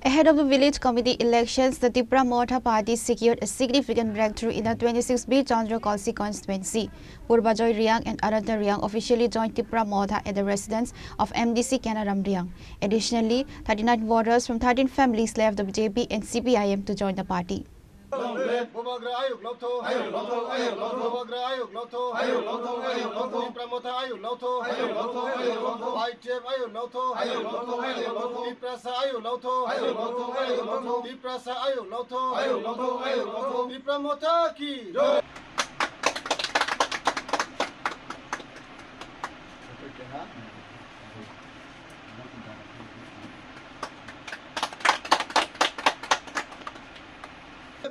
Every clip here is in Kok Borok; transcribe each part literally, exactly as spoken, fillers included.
Ahead of the village committee elections, the Tipra Motha party secured a significant breakthrough in the twenty-six B Chandra Kalsi constituency. Purbajoy Reang and Ananta Reang officially joined Tipra Motha at the residence of M D C Kanaram Reang. Additionally, thirty-nine voters from thirteen families left the B J P and C P I M to join the party. Long live Bubagra Ayuk Lotho. Ayuk Lotho, Ayuk Lotho. Bubagra Ayuk Lotho. Ayuk Lotho, Ayuk Lotho. Tipra Motha Ayuk Lotho. Ayuk Lotho, Ayuk Lotho. Y T F Ayuk Lotho. Ayuk Lotho, Ayuk Lotho. Tiprasa Ayuk Lotho. Ayuk Lotho, Ayuk Lotho. Tiprasa Ayuk Lotho. Ayuk Lotho, Ayuk Lotho. Tipra Motha ki. Jai.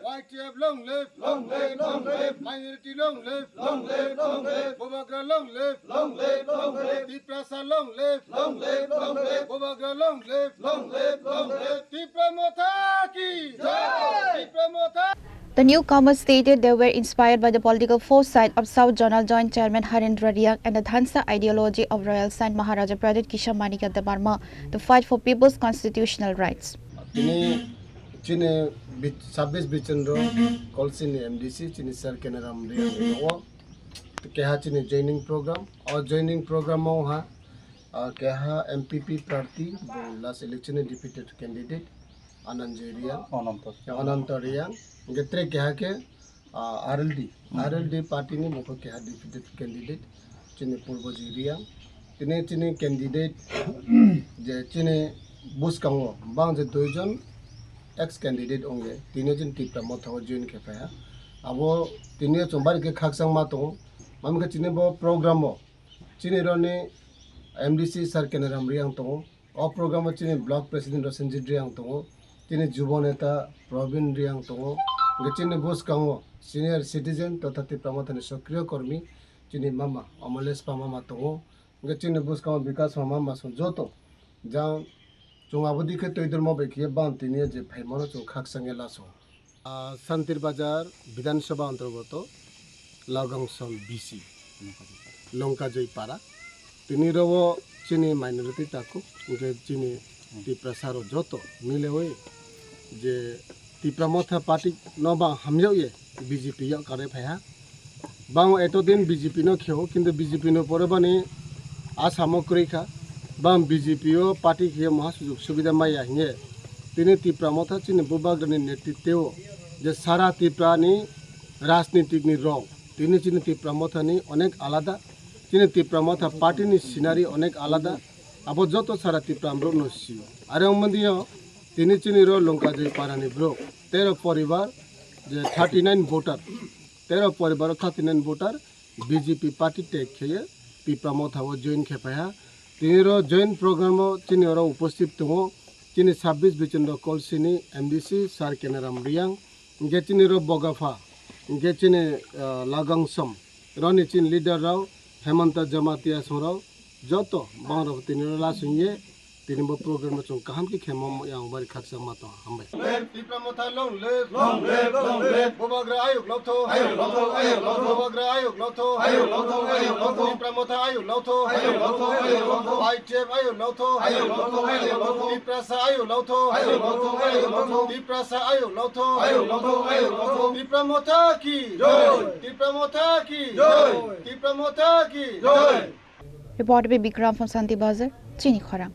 Y T F long live, long live, long live. Minority long live, long live, long live. Bubagra long live, long live, long live. Tiprasa long live, long live, long live. Bubagra long live, long live, long live. Tipra Motha ki jai. Tipra Motha. The newcomers stated they were inspired by the political foresight of South Zonal Joint Chairman Harendra Reang and the Dhansa ideology of Royal Saint Maharaja Pradyut Kishore Manikya Debbarma to fight for people's constitutional rights. Tini chini bi-, sabbish Bichondro Kolsini M D C chini Sir Kanaram Reang tongo. Keha chini joining program. O joining program o ha, ah, keha M P P prarthi, bo last election ni defeated candidate, Ananjoy Reang. Ananta. Ananta Reang. Hingke tre keha ke, ah, R L D. Hmm. R L D party ni mokol keha defeated candidate, chini Purbajoy Reang. Tini chini candidate je chini bwskango bang je dui jon ex candidate ongye, tini chini Tipra Motha o join khe phaiha. Abo tini chwng bari khe khakchangma tongo. Mamkhe chini bo program o chini roni M D C Sir Kanaram Reang tongo. O program o chini block president Rasenjit Reang tongo, chini jubo neta Probin Reang tongo, hingke chini bwskango senior citizen totha Tipra Mothani sokriyo kormi chini mama Amolespa mama tongo, hingke chini bwskango Bikas mama masong joto jang chwng abo dikhe twi dormo bai khiye ban tini je phaimano chwng khakchangya laso. Ah, Santir Bazar Bidhan Sabha antargoto Lagangsam B C, Longkajoi Para. Tini rogo chini minority takhuk, hingke chini Tiprasa rok joto milewi je Tipra Motha party no bang hamyakye B J P yok kare phaiha. Bang eto din B J P no kheo, kintu B J P no pore bani asamo kwrwi kha. Bang B J P o party kheo maha sujug subida maya hinye. Tini Tipra Motha chini bubagrani netritwo je sara Tripura ni rajnitik ni rong. Tini chini Tipra Motha ni onek alada. Chini Tipra Motha party ni scenery onek alada. Abo joto sara Tripura borok no sio. Are ongmani yo tini chini ro Longkajoi Para ni borok. Tero poribar je thirty nine voter. Tero poribar o thirty nine voter B J P party tag kheye Tipra Motha o join khe phaiha. Tini ro join program o chini oro uposthit tongo chini sabbish Bichondro Kolsini M D C Sir Kanaram Reang, hingke chini ro Bogapha, hingke chini, ah, Lagangsam roni chini leader rao Hemanta Jamatia songrao joto bang rok tini ro lasingye. Tini bo program no chwng kaham khe khemo yang bari khakchangma tong. Hambai. Tipra Motha long live. Long live, long live. Bubagra Ayuk Lotho. Ayuk Lotho, Ayuk Lotho. Bubagra Ayuk Lotho. Ayuk Lotho, Ayuk Lotho. Tipra Motha Ayuk Lotho. Ayuk Lotho, Ayuk Lotho. Y T F Ayuk Lotho. Ayuk Lotho, Ayuk Lotho. Tiprasa Ayuk Lotho. Ayuk Lotho, Ayuk Lotho. Tiprasa Ayuk Lotho. Ayuk Lotho, Ayuk Lotho. Tipra Motha ki jai. Tipra Motha ki jai. Tipra Motha ki jai. Report by Bikram from Santir Bazar, Chini Khorang.